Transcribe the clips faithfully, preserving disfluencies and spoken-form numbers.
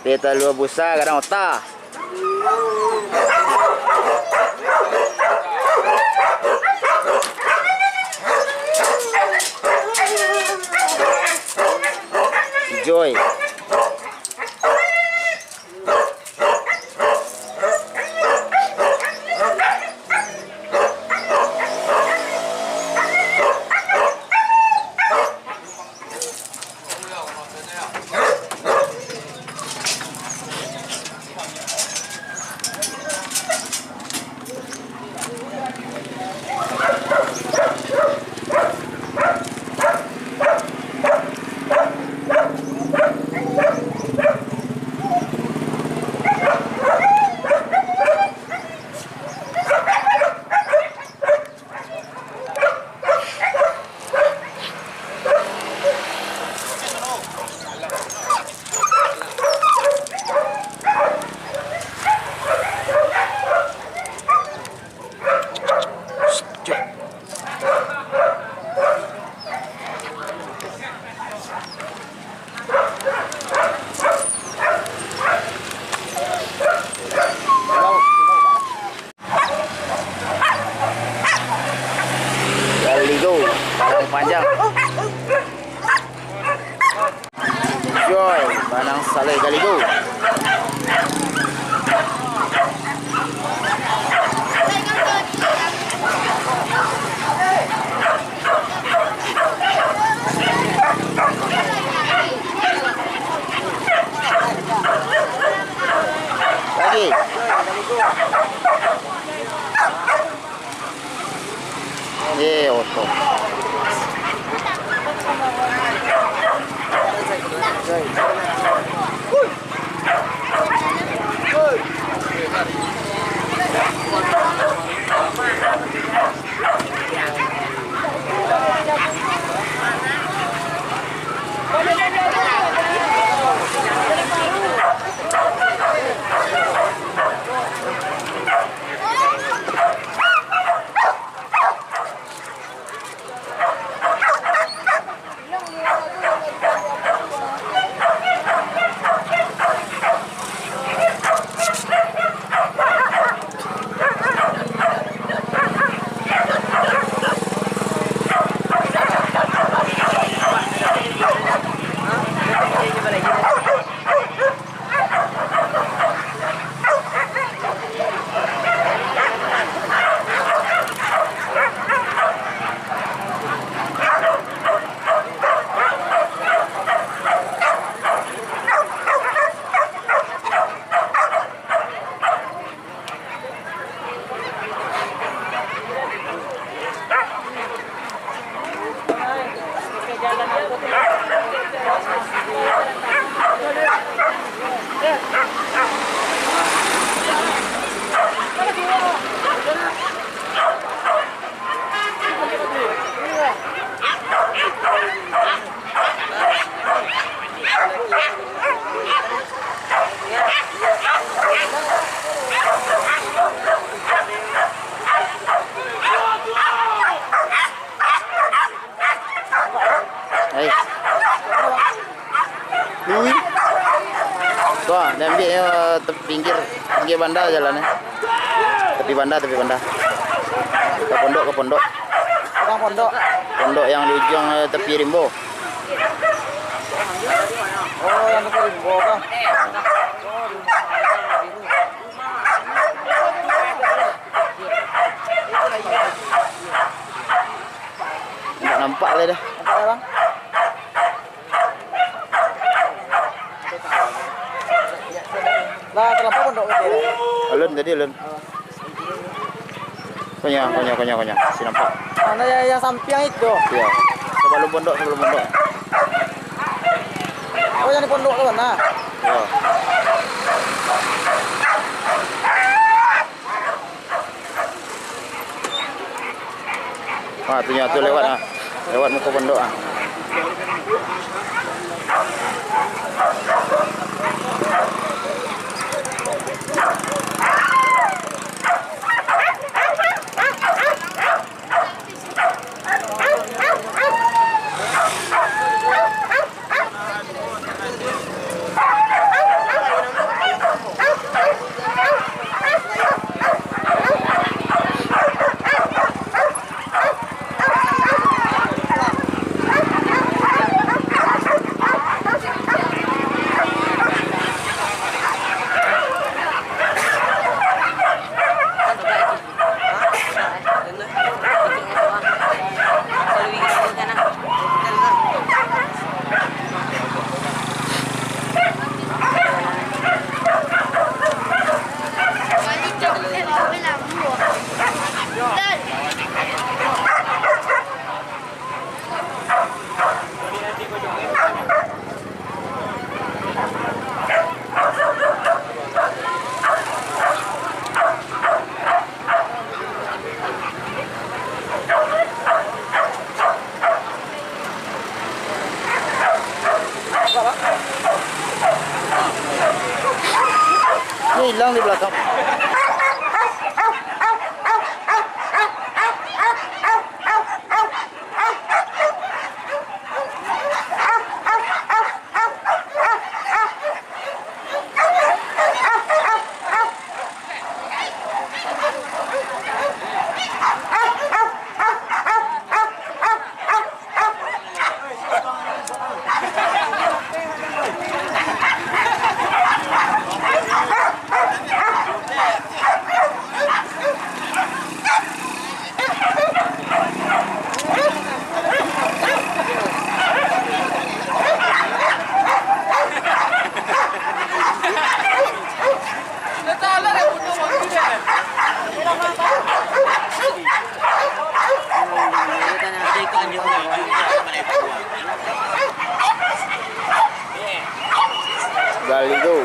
Di talua busa gadang ota. Joy. Galigo, Padang Panjang. Joy, Padang Saleh Galigo. Lagi. Eh, oto. Hai. Lui. Tuh, ah, diambiaknyo tepi pinggir, pinggir banda jalannyo. Tepi banda, tepi banda. Ka pondok, ka pondok. Pondok. Pondok yang di ujung, eh, tepi rimbo. Oh, yang tepi rimbo kah? Ndak nampak lai doh. Nampak lai, Bang? Lah, talampau pondok tadi. Alun tadi, alun. Konyo, konyo, konyo, konyo. Si nampak. Mano yang, yang sampiang itu? Iyo. Sabalum pondok, sabalum pondok. Oh, yang di pondok tu, nah. Iyo. Ah, tu nyo, tu lewat, ah. Lewat muko pondok, ah. Hilang di belakang. Gali tu.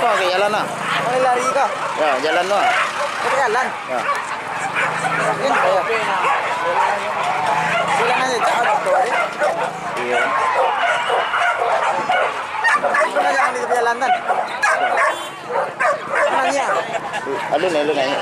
Apa ke jalan lah? Mau lari kah? Ya, jalan lah. Kita jalan. Ya. Yakin saya. Bilang aja jangan di tepi jalan kan. Nanya. Alun, alun nanya.